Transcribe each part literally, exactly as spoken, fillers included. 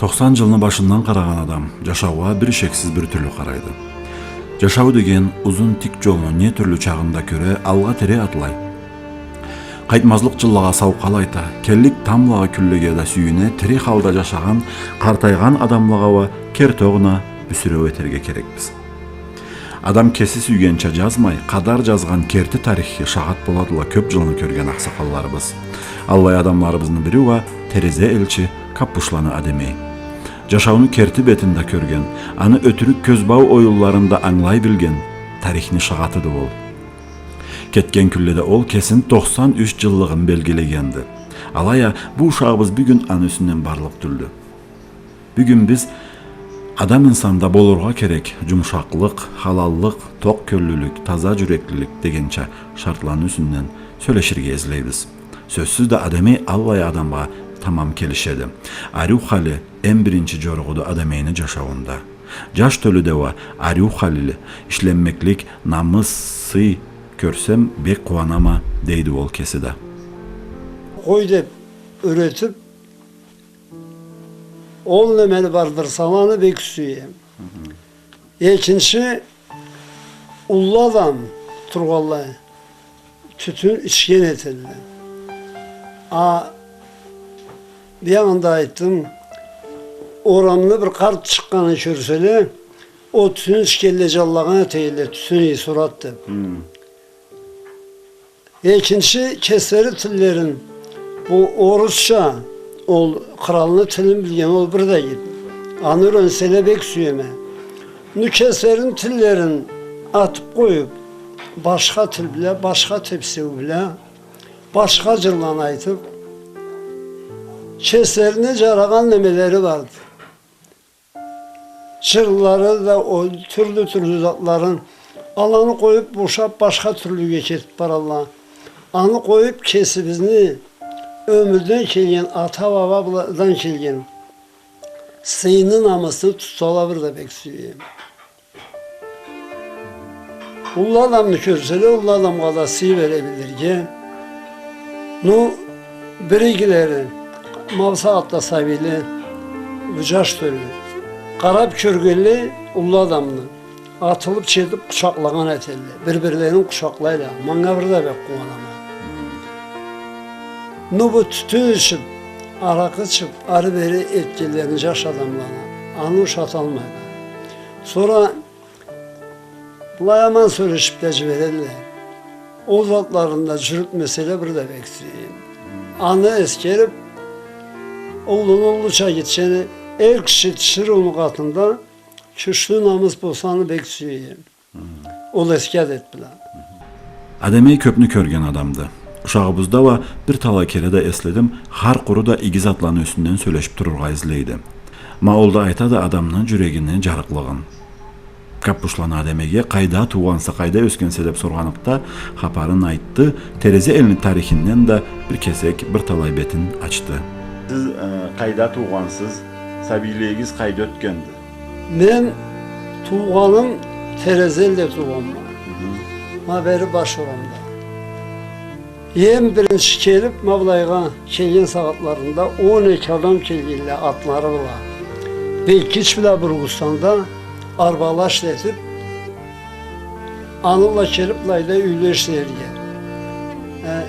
Тохсан джылны башындан къарагъан адам джашаугъа бир ишексиз бир тюрлю къарайды. Джашау деген узун тик джолну не тюрлю чагъында кёре, алгъа тери атлай. Къайтмазлыкъ джыллагъа сау къал айта, келлик тамблагъы кюнлеге да сюйюне, тери халда джашагъан, къартайгъан адамлагъа уа керти огъуна бюсюреу этерге керекбиз. Адам кеси сюйгенча джазмай, къадар джазгъан керти тарихге шагъат боладыла кёб джылны кёрген акъсакъалларыбыз. Аллай адамларыбызны бири уа Терезе элчи Каппушланы Адемей. Джашауну керти бетин да кёрген, аны ётюрюк кёзбау оюнларын да ангылай билген тарихни шагъатыды ол. Кетген кюнледе ол кесин тохсан юч джыллыгъын белгилегенди. Алай а бу ушагъыбыз бюгюн аны юсюнден барлыкъ тюлдю. Бюгюн биз адам инсанда болургъа керек джумушакълыкъ, халаллыкъ, токъ кёллюлюк, таза джюреклилик дегенча шартланы юсюнден сёлеширге излейбиз. Сёзсюз да, Адемей аллай адамгъа тамам келишеди. Ариу хали эм биринчи джоругъуду Адемейни джашауунда. Джаш тёлюде уа ариу халили, ишленмеклик, намыс, сый кёрсем, бек къууанама, дейди ол кеси да. Къой деб юретиб, ол немени бардырсала, аны бек сюеме. Экинчи, уллу адам тургъанлай тютюн ичген этелле. А биягъында айтдым, орамны бир къарт чыкъгъанын кёрселе, ол тютюн ичгенлей джанлагъан этелле, тютюн ийиси урады деб. Экинчи, кеслери тиллерин, бу орусча, ол къралны тилин билген, ол бир да игиди. Аны юренселе, бек сюеме. Ну, кеслерини тиллерин атыб къоюб, башха тил бла, башха тепсеу бла, башха джырланы айтыб, кеслерине джарагъан немелери барды. Джырлары да, ол тюрлю-тюрлю затларын, аланы къоюб, бошаб, башха тюрлюге кетиб баралла. Аны къоюб, кесибизни ёмюрден келген, ата-бабадан келген сыйны, намысны тутсала, бир да бек сюеме. Уллу адамны кёрселе, уллу адамгъа да сый бере билирге. Ну, бир игилери, ма бусагъатда сабийле, бу джаш тёлю, къараб кёргенлей уллу адамны, атылыб джетиб къучакълагъан этелле, бир-бирлерин къучакълайла. Манга бир да бек къууанама. Ну, бу тютюн ичиб, аракъы ичиб, ары-бери этгенлерин джаш адамланы, аны ушаталмайла. Сора былай аман сёлешиб да джиберелле. Ол затларын да джюрютмеселе, бир да бек сюеме. Аны эсгериб, уллуну уллуча кетгени, эр киши тиширыуну къатында кючлю намыс болса, аны бек сюеме. Ол эски адет бла. Адемей кёбню кёрген адамды. Ушагъыбызда уа бир талай кере да эследим, хар къуру да иги затланы юсюнден сёлешиб турургъа излейди. Ма ол да айтады адамны джюрегини джарыкълыгъын. Каппушланы Адемейге къайда туугъанса, къайда ёсгенсе деб соргъаныкъда, хапарын айтды, Терезе элни тарихинден да бир кесек, бир талай бетин ачды. Сиз, э, къайда туугъансыз, сабийлигигиз къайда ётгенди? Мен туугъаным Терезе элде туугъанма. Хы-хы. Ма бери баш орамда. Эм биринчи келиб, ма былайгъа келген сагъатларында он эки адам келгенле атлары бла. Бекич бла Бургустанда арбала ишлетиб, аны бла келиб былайда юйле ишлерге. Э,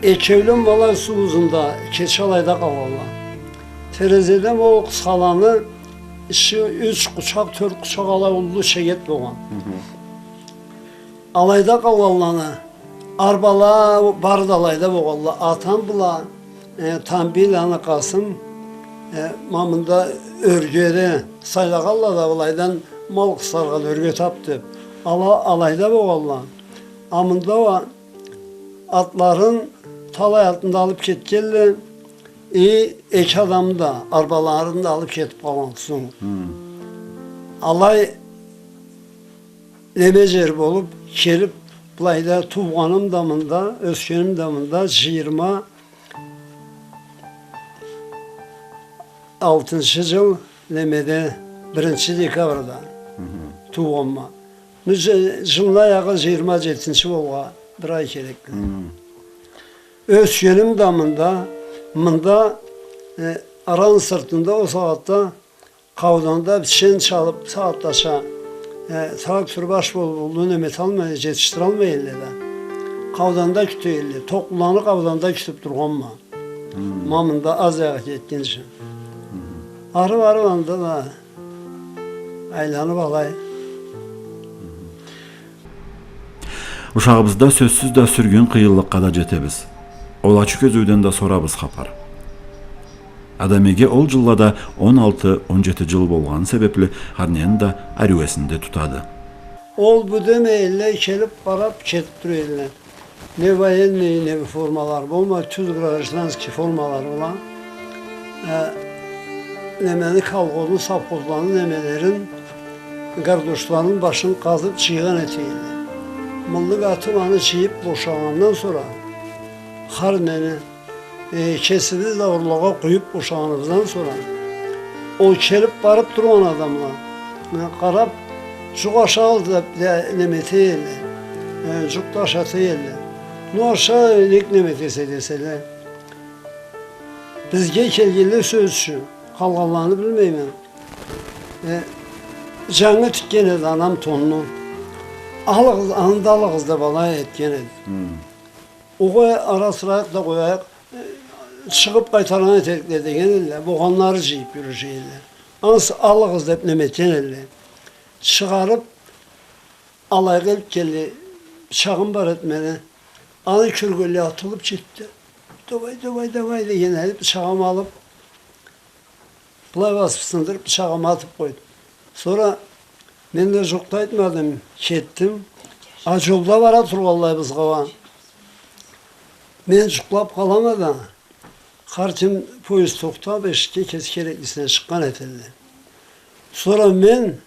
экеулен ма алай суу узунда кече алайда къалгъанла. Терезеден ол къысхаланы ичи юч къучакъ, тёрт къучакъ алай уллу чегет болгъан. Хы-хы. Алайда къалгъанланы, арбала бары да алайда болгъанла. Атам бла, э, Тамбийланы Къасым, э, ма мында ёргеде сайлагъанла да, былайдан мал къысаргъа ёрге таб деб. Ала алайда болгъанла. А мында уа атларын, талай атны да алыб кетгенле. И эки адамны да, арбаларын да алыб кетиб къалгъан сонг. Хы. Алай неме джер болуб, келиб, былайда туугъаным да мында, ёсгеним да мында, джыйырма алтынчы джыл немеде, биринчи декабрда. Хы-хы. Туугъанма. Ну, джы-, джылны аягъы джыйырма джетинчи болургъа бир ай керекди. Хы. Ёсгеним да мында, мында, э, Араны сыртында ол сагъатда къауданда бичен чалып, сагъатдача, э, трактор баш болуп, уллу неме эталмай, джетишдиралмай элле да. Къауданда кюте элле. Токълуланы къауданда кютюп тургъанма. Хы. Ма мында Азиягъа кетгинчи. Хы. Ары барып, анда да айланып алай. Ушагъыбызда сёзсюз да сюргюн къыйынлыкъгъа да джетебиз. Ол ачы кёзюуден да сорабыз хапар. Адамийге ол джыллада он алты, он джети джыл болгъаны себепли, хар нени да ариу эсинде тутады. Ол бу демей элле, келип, къарап, кетип тура элле. Не военный, не формалары болмай, тюз гражданский формалары бла, э, немени, колхозну, совхозланы немелерин, гардошларын башын къазып, джыйгъан эте элле. Мыллык атып, аны джыйып бошагъандан сора, хар нени, э, кесибиз да урлагъа къуюп бошагъаныбыздан сора, ол келип барып тургъан адамла, э, къарап, джукъ ашагъыз деп да неме эте элле, э, джукъ да ашата элле. Ну, аша, нек неме этесе деселе. Бизге келгенле, сёз ючюн, къалгъанланы билмейме. Э, джангы тикген эди анам тонну. Алыгъыз, аны да алыгъыз деп алай этген эди. Хы. Огъай, ара-сырайыкъ да къояйыкъ, э, чыгъып къайтаргъан этерикле деген элле, богъанлары джыйып юрюше элле. Ансы алыгъыз деп неме этген элле. Чыгъарып, алайгъа элтгенле, бичагъым бар эди мени. Аны кёргенлей атылып джетди. Давай, давай, давай деген элле, бичагъымы алып, былай басып сындырып, бичагъымы атып къойду. Сора мен да джукъ да айтмадым, кетдим. А джолда бара тургъанлай бызгъауа. Мен джукълап къалама да, хар ким поезд тохтап, эшикге кеси кереклисине чыкъгъан этелле. Сора мен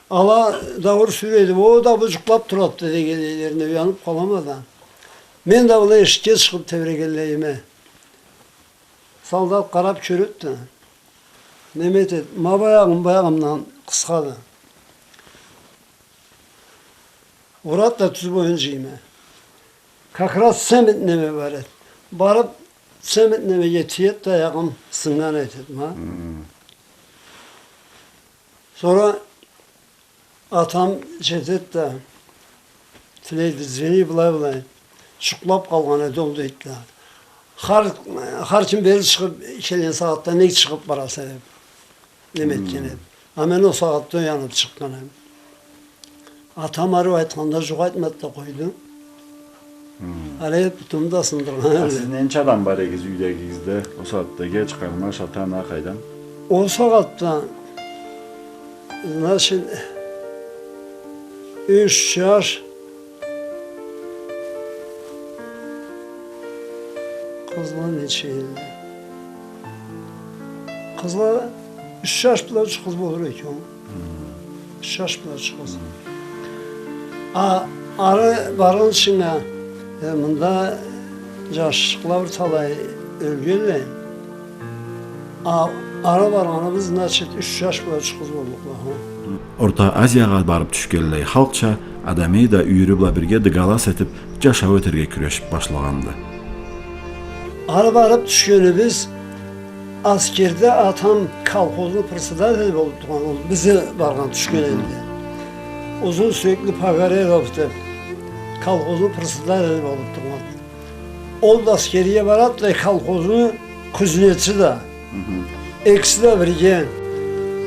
Ала дауур сюрейди, о да бу джукълап турады дегенлерине уянып къалама да. Мен да былай эшикге чыгъып тебирегенлейиме, солдат къарап кёреди да, неме этеди, ма баягъым, баягъымдан къысхады. Урады да тюз боюн джыйма. Как раз цемент неме бар эди. Барып, цемент немеге тиеди да, аягъым сыннган этеди, ма. Хы. Сора атам джетеди да, тилейди, извини, былай-былай, джукълап къалгъан эди ол, дейди да. Хар, хар ким бери чыгъып келген сагъатда нек чыгъып бараса деп, неме этген эди. А мен ол сагъатда уянып чыкъгъан эдим. Атам ариу айтханда, джукъ айтмады да къойду. Хы. Алай бутуму да сындыргъан эди. А сиз ненча адам бар эдигиз юйдегигизде? Ол сагъатда, геч къарнаш, ата-ана къайда? Ол сагъатда, значит, юч джаш, къызла нече эди? Къызла юч джаш бла юч къыз болур экен. Хы. Юч джаш бла юч къыз. Хы. А ары баргъынчынга, э, мында джашчыкъла бир талай ёлгенле. А ары баргъаныбыз, значит, юч джаш бла юч къыз боллукъла, хо. Орта Азиягъа барып тюшгенлей, халкъча, Адамий да юйюрю бла бирге дыгалас этип, джашау этерге кюрешип башлагъанды. Ары барып тюшгенибиз, аскерде атам колхозну председатели болуп тургъан, ол бизи баргъан тюшген элде. Узун сюекли Погорелов деп, колхозну председатели болуп тургъан. Ол да аскерге барады да, колхозну кузнеци да. Хы. Экиси да бирге.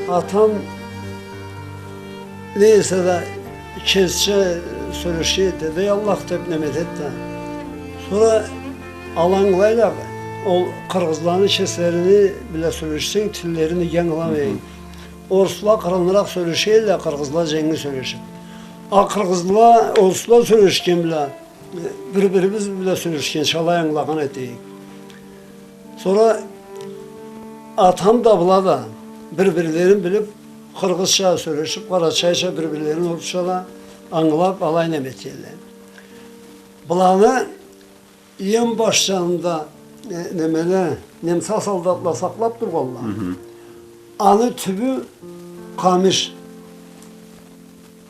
Атам не эсе да кесича сёлешген этеди, Аллах деп неме этеди да. Сора ала ангылайла, ол къыргъызланы кеслерини бла сёлешсенг, тиллерин иги ангыламайын. Хы. Орусла къырыныракъ сёлешелле, къыргъызла дженгил сёлешип. А къыргъызла, орусла сёлешген бла, э, бир-бирибиз бла сёлешгенча алай ангылагъан этейик. Сора атам да, была да бир-бирлерин билип, къыргъызча сёлешип, къарачайча бир-бирлерин орусча да ангылап, алай неме этелле. Быланы эм баш джанында, э, немеле, немца солдатла сакълап тургъанла. Хы-хы. Аны тюбю къамиш.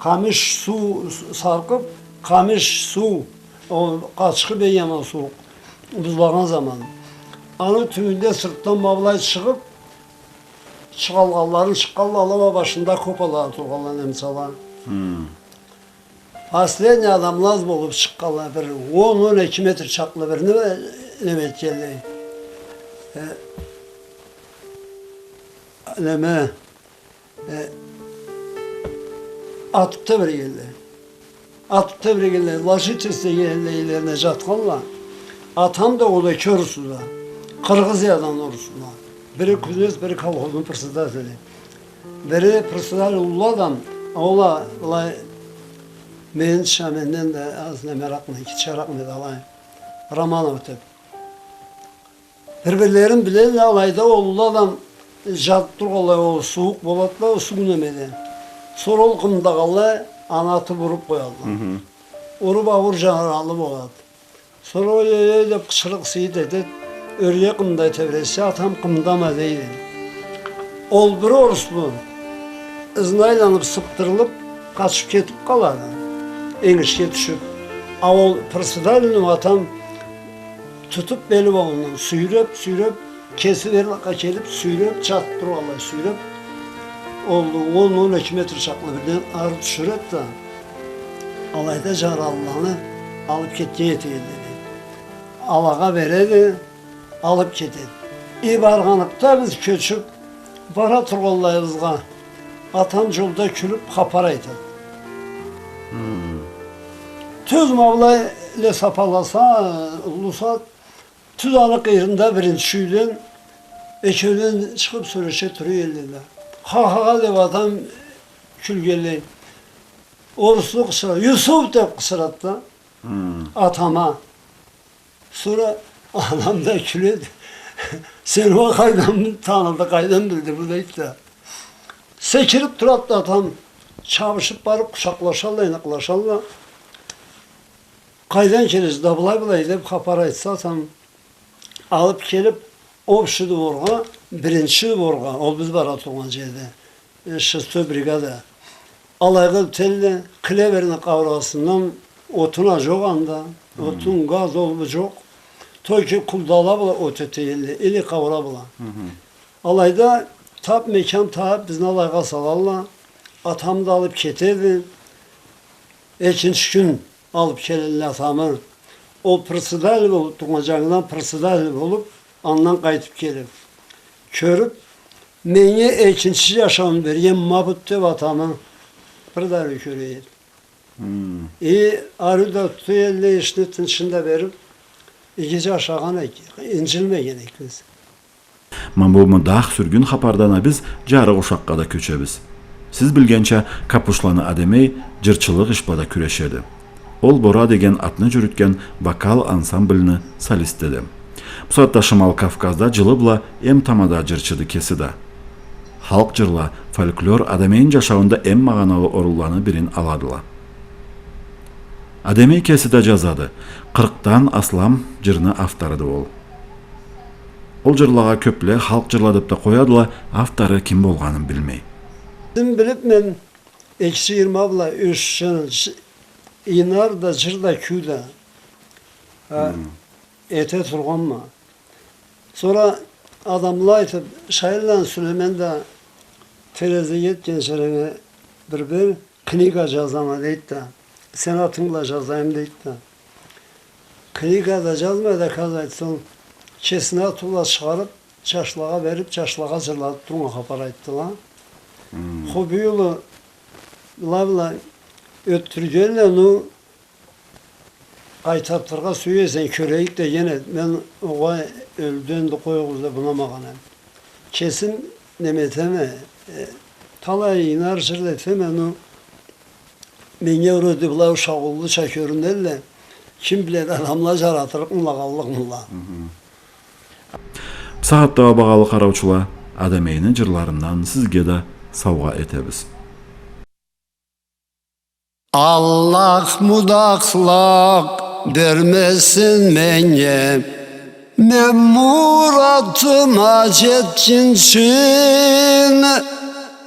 Къамиш суу с-, саркъып, къамиш суу, ол къачхы бек аман сууукъ, бузлагъан заман. Аны тюбюнде сыртдан ма былай чыгъып, чыгъалгъанларын чыкъгъанла, ала ма башында копала тургъанла немцала. Хм. Последний адамла аз болуп чыкъгъанла, бир он, он эки метр чакълы бир неме, неме этгенлей. Э, неме, э, атып тебрегенлей. Атып тебрегенлей, ложитесь дегенлей, ийлерине джатханла. Атам да, ол эки орусу да. Къыргъызиядан орусла. Бири кузнец, бири колхозну председатели. Бири председатель уллу адам, а ол а, былай, менича, менден да аз немеракъмы, кичирекми да алай. Романов деп. Бир-бирлерин билелле, алайда ол уллу адам джатып тургъанлай, ол сууукъ болады да, ол суу немеде. Сора ол къымылдагъанлай, аны атып уруп къоядыла. Хы-хы. Уруп, ауур джаралы болады. Сора ой-ой-ой деп къычырыкъ-сыйыт этед, ёрге къымылдай тебресе, атам къымылдама дейди. Ол бир орус бу. Ызына айланып, сыптырылып, къачып кетип къалады. Энгишге тюшюп. А ол председательни атам тутуп, бели богъундан сюйреп, сюйреп, кеси берлакъгъа келип, сюйреп, джатып тургъанлай сюйреп, ол он, он эки метр чакълы бирден ары тюшюред да, алайда джаралыланы алып кетген этеди. Алагъа береди, алып кетеди. И баргъаныкъда биз кёчюп бара тургъанлайыбызгъа, атам джолда кюлюп хапар айтады. Хм. Тюз ма былай лесопаласа, уллу сад, тюз аны къыйырында биринчи юйден экеулен чыгъып сёлеше тура эдиле. Ха-ха-ха деп атам кюлгенлей. Оруслу къычыра, «Юсуф!» деп къычырады да. Хм. Атама. Сора анам да кюледи. «Сени уа къайдан таныды, къайдан билди бу?» дейди да. Секирип турады да атам, чабышып барып, къучакълашалла, ийнакълашалла. «Къайдан келесе да, былай-былай?» деп хапар айтса, атам алып келип, общий дворгъа, биринчи дворгъа, ол биз бара тургъан джерде, э, шестой бригада. Алайгъа ётелле, клеверни къаурасындан, отун а джокъ анда, хм, отун, газ, ол бу джокъ. Только кулдала бла от эте эдиле, или къаура бла. Хы-хы. Алайда тап мекан табып, бизни алайгъа салалла. Атам да алып кетеди. Экинчи кюн алып келелле атамы. Ол председатель болуп тургъан, джангыдан председатель болуп, андан къайтып келип, кёрюп, меннге экинчи джашауун берген ма бу деп атамы бир да ариу кёре эди. Хм. И ариу да тута эдиле, ишни тынчын да берип, иги джашагъан эк-, инжилмеген экенбиз. Ма бу мудах сюргюн хапардан а биз джарыкъ ушакъгъа да кёчебиз. Сиз билгенча, Капушланы Адемей джырчылыкъ иш бла да кюрешеди. Ол «Бора» деген атны джюрютген вокал ансамбльни солистиди. Бусагъатда Шимал Кавказда джылы бла эм тамада джырчыды кеси да. Халкъ джырла, фольклор Адемейни джашауунда эм магъаналы орунланы бирин аладыла. Адемей кеси да джазады. Къыркъдан аслам джырны авторуду ол. Ол джырлагъа кёпле халкъ джырла деп да къоядыла, автору ким болгъанын билмей. Мен билип, мен экиси джыйырма бла ёсюшчен ийнар да, джыр да, кюу да, а, хм, эте тургъанма. Сора адамла айтып, Шайыланы Сюлеймен да терезеге этген джеринге бир-бир книга джазама дейди да, сени атынг бла джазайым дейди да. Книга да джазмай да, оказывается, ол кесини аты бла чыгъарып, джашлагъа берип, джашлагъа джырладып тургъан хапар айтдыла. Хм. Хо, бу юлу былай-былай ётдюргенле, ну, къайтартыргъа сюе эсенг, кёрейик деген эди. Мен, огъай, ёлдю энди, къоюгъуз деп унамагъан эдим. Кесим неме этеме, э, талай ийнар, джыр этеме, ну, меннге вроде былай ушакъ уллуча кёрюнелле, ким биледи, адамла джаратырыкъмыла, къаллыкъмыла. Хы-хы. Бусагъатда уа, багъалы къараучула, Адемейни джырларындан сизге да саугъа этебиз. Аллах мудахлыкъ бермесин меннге, мен муратыма джетгинчи.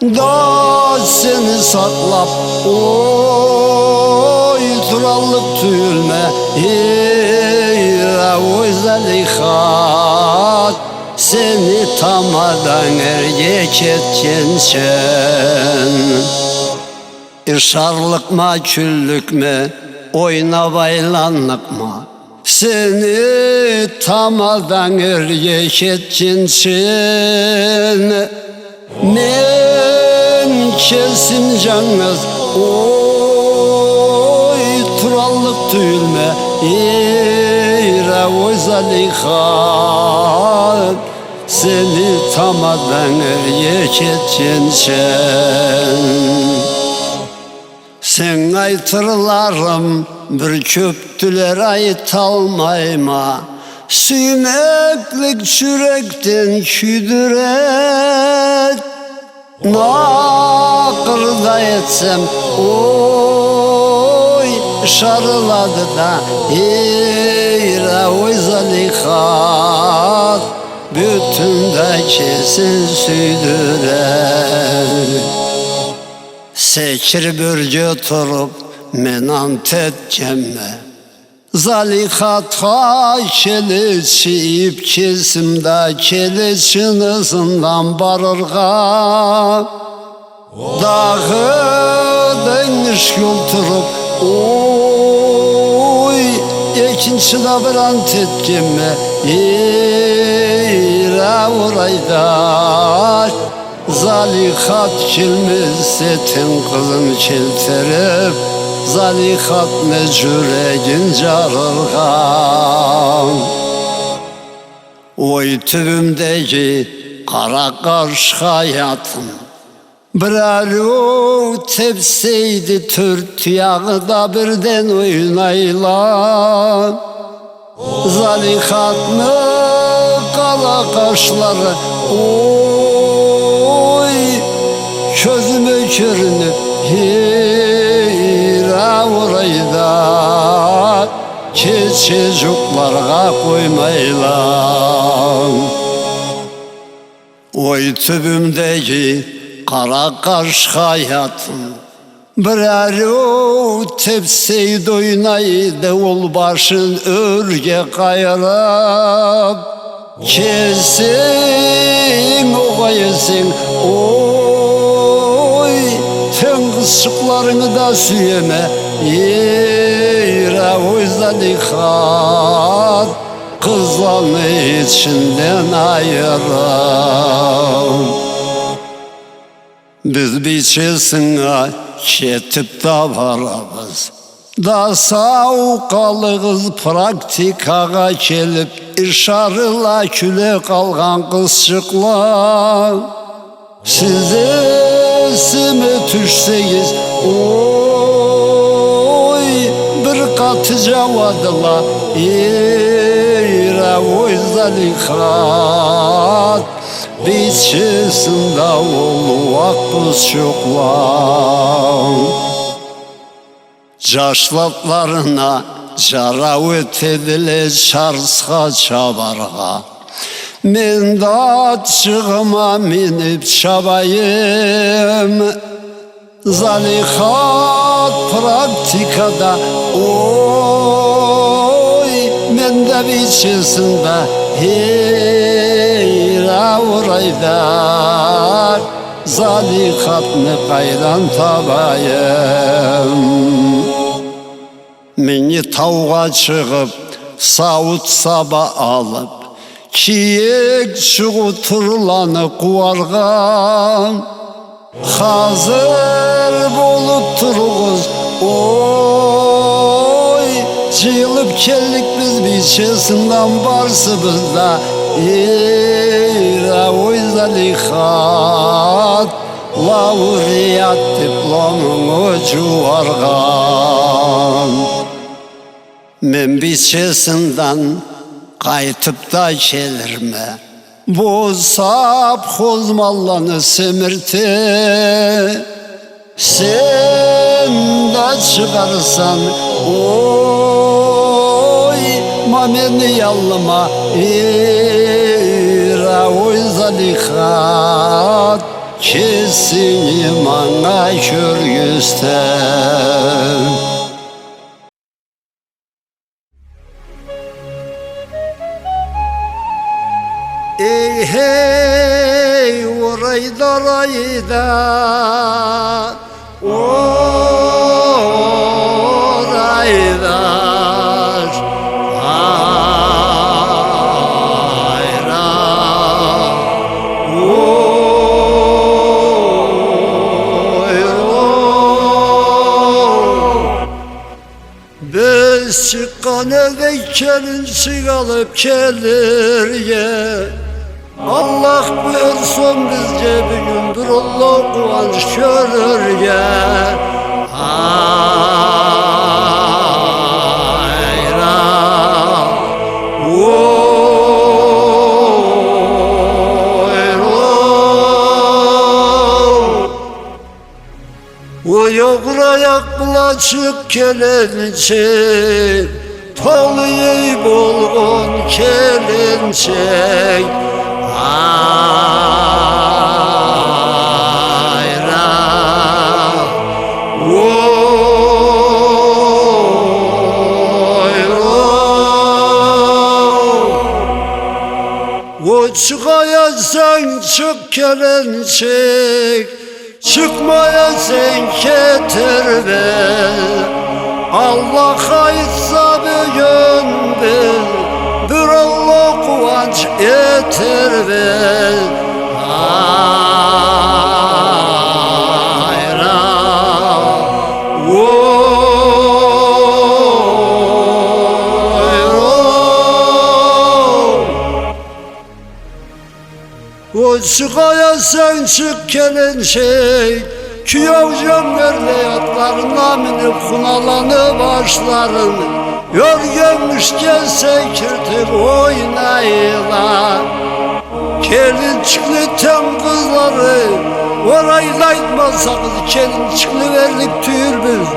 Да сени сакълап, ой, тураллыкъ тюйюлме, эй, ой, Залейха. Сени тамаданг эрге кетгинчи. Ышарлыкъма, кюллюкме, ойнап айланлыкъма. Сени тамаданг эрге кетгинчи. Мен кесим джангыз, ой, тураллыкъ тюйюлме, эй, ра, ой, Залиха. Сени тамаданг эрге кетгинчи. Сеннге айтырларым бир кёпдюле, айталмайма. Сюймеклик джюрекден кюйдюреди. Накъыр да этсем, ой, ышарылады да, эй, ра, ой, Залиха. Бютюн да кесин сюйдюреди. Секирип ёрге туруп, мен ант этгенме. Залихатха келечи, иб кесим да келечини ызындан барыргъа. Дагъыда энишге олтуруп, ой, экинчи да бир ант этгенме, эй, ра, орайда. Залихат келмезсе, тенг къызын келтирип, Залихатны джюрегин джарыргъа. Ой, тюбюмдеги къара къарш хаятым, бир ариу тепсейди, тёрт туягъы да бирден ойнайла. Залихатны къара къашлары, ой, кёзюме кёрюнюп, эй, ра, орайда, кече джукъларгъа къоймайла. Ой, тюбюмдеги къара къарш хаятым, бир ариу тепсейди, ойнайды, ол башын ёрге къайырып. Кесинг огъай эсенг, ой, тенг къызчыкъларынгы да сюеме, эй, ра, ой, Залихат. Къызланы ичинден айырып. Биз бийче сынга кетип да барабыз. Да сау къалыгъыз, практикагъа келип, ышарыла кюле къалгъан къызчыкъла. Сиз эсиме тюшсегиз, ой, бир къаты джауадыла, эй, ра, ой, Залихат, бийче сында ол уакъ къызчыкъла. Джашла атларына джарау этедиле чарсха чабаргъа. Мен да атчыгъыма минип чабайым. Залихат практикада, ой, мен да бийче сында, эй, ра, орайда. Залихатны къайдан табайым? Минги таугъа чыгъып, сауут-саба алып, киек чугъутурланы къууаргъа. Хазыр болуп туругъуз, ой, джыйылып келликбиз бийче сындан барсыбыз да, эй, ра, ой, Залихат, лауреат дипломунгу джууаргъа. Мен бийче сындан къайтып да келирме, бу сап хозмалланы семирте. Сен да чыгъарсан, ой, ма мени аллыма, эй, ра, ой, Залихат, кесинги манга кёргюзте. Эй, хей, орайда, орайда, орайда, айра, ойро. Биз чыкъгъан эдик келинчик алып келирге. Аллах буюрса бизге бюгюн бир уллу къууанч кёрюрге. Айра, ойро. Ой, огъур аякъ бла чыкъ, келинчик, толу эй болгъан келинчик. Айра, ойро. Ой, чыгъаясан, чыкъ, келинчик, чыкъмай эсенг, кетербиз. Аллах айтса, бюгюн биз бир уллу къууанч этербиз. Айра, ойро. Ой, чыгъаясан, чыкъ, келинчик, киеу жёнгерлей атларына минип, хуналаны башларын ёргенмишча секиртип ойнайла. Келинчикни тенг къызлары, орайда айтмасагъыз, келинчикни берлик тюйюлбюз.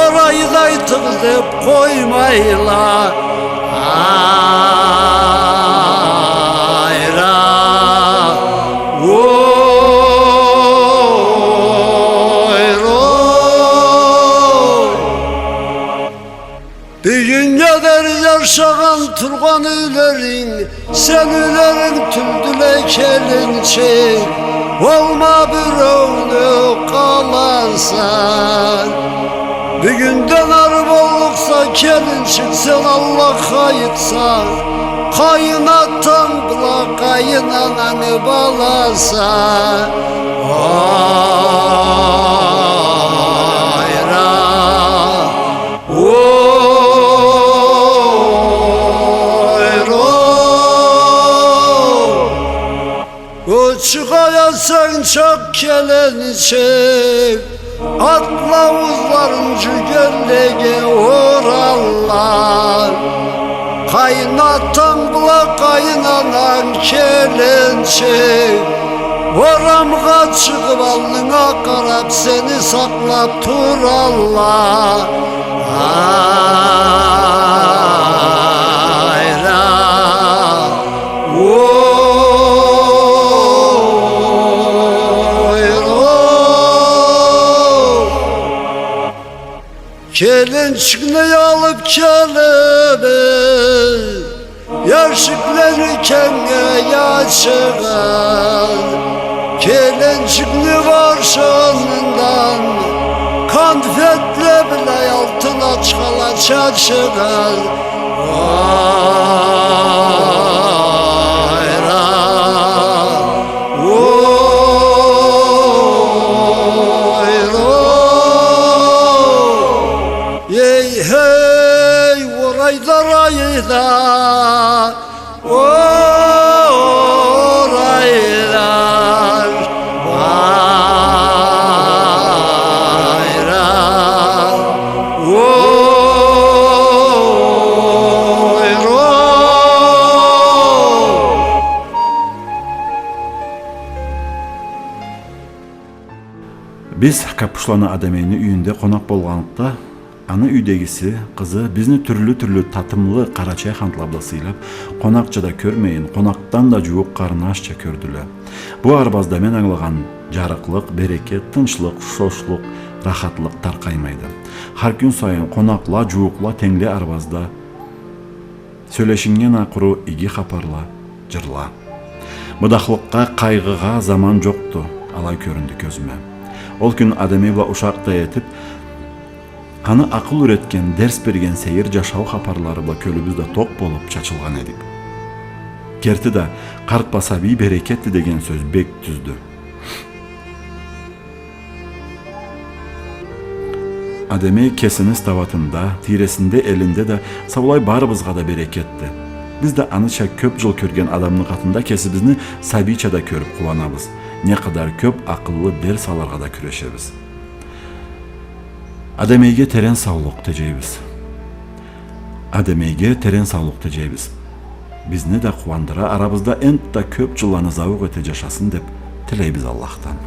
Орайда айтыгъыз деп къоймайла. Айра, ойро. Бюгюннге дери жашагъан тургъан юйлеринг, сен юйлеринг тюлдюле, келинчик, болма биреуню къаласа. Бюгюнден ары боллукъса, келинчик, сен Аллах айтса, къайын атанг бла къайын анангы баласа. Айра, ойро. Чыгъаясан, чыкъ, келинчик, атлаузларын жюгенлеге уралла. Къайын атанг бла къайын ананг, келинчик, орамгъа чыгъып, аллынга къарап, сени сакълап туралла. Айра, ойро. Келинчикни алып келибиз, эшиклени кенгнге ачыгъыз. Келинчикни башындан конфетле бла алтын ачхала чачыгъыз. Айра, ойро. Эй, хей, орайда, орайда, орайда, айра, ойро. Биз Капушланы Адамейни юйюнде къонакъ болгъанлыкъда, аны юйдегиси, къызы бизни тюрлю-тюрлю татымлы къарачай хантла бла сыйлап, къонакъча да кёрмейин, къонакъдан да жууукъ къарнашча кёрдюле. Бу арбазда мен ангылагъан жарыкълыкъ, берекет, тынчлыкъ, шошлукъ, рахатлыкъ таркъаймайды. Хар кюн сайын къонакъла, жууукъла тенгле арбазда сёлешиннген а къуру иги хапарла, жырла. Мыдахлыкъгъа, къайгъыгъа заман джокъду, алай кёрюндю кёзюме. Ол кюн Адемей бла ушакъ да этиб, аны акъыл юретген, дерс берген сейир джашау хапарлары бла кёлюбюз да токъ болуб чачылгъан эдик. Керти да, къарт бла сабий берекетди деген сёз бек тюздю. Адемей кесини стауатында, тийресинде, элинде да саулай барыбызгъа да берекетди. Биз да аныча кёб джыл кёрген адамны къатында кесибизни сабийча да кёрюб къууанабыз. Не къадар кёб акъыллы дерс алыргъа да кюрешебиз. Адемейге терен саулукъ теджейбиз. Адемейге терен саулукъ теджейбиз. Бизни да къууандыра, арабызда энтда кёб джылланы зауукъ эте джашасын деб тилейбиз Аллахдан.